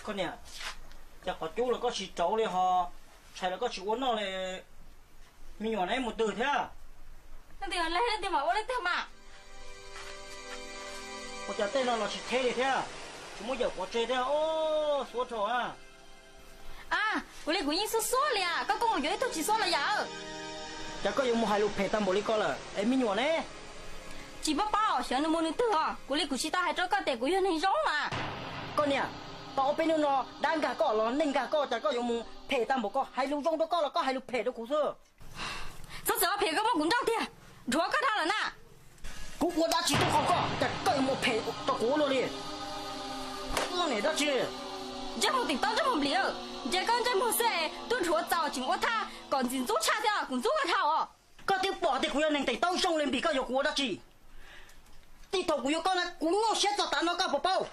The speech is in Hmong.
Koj niam, cas qhov cub los koj tsis rauv li ho, tshais los koj tsis ua noj li, me nyuam neb mus twg thiab? Leej twg leej twg mam ua leej twg mas. Ua cas tej no los tsis theb li thiab, tsis muab yawm pov tseg thiab, xuav dhau a. A, ua li kuv yeej xub xuab li as, koj koj mus yuav ib tug tsis xuab los yam. Cas koj yuav mus hais lus phem tag npaum li ko lawm es me nyuam ne? Tsis paub paub, xyov nws mus nws twg os. Kuv li kuv tsis tau hais rau koj tias kuv yog neeg zoo mas. Koj niam, tau ob peb hnub no dab nkag koj los neeg nkag koj, cas koj yuav mus phem tag npaum ko, hais lus zoo rau koj los koj hais lus phem rau kuv xwb. Txhob txwm ua phem, koj muab kuv nrauj tiag, dhuav koj dhau lawm na. Kuv ua dab tsi tuaj qhov koj, cas koj yuav mus phem rau kuv ua luaj li? Koj niam dab tsi? Ntsej muag tim tau ntsej muag nplis, ntshe koj ntsej muag xwb es twb dhuav txaus tseem ua thaj kom ntxim ntxub tshaj thiab, kuv ntxub koj dhau os. Koj twb pom tias kuv yog neeg tes taub zoo li nplis, koj yuav kuv ua dab tsi? Txij thaum kuv yuav koj na kuv nyuaj siab txog tav no koj puas paub?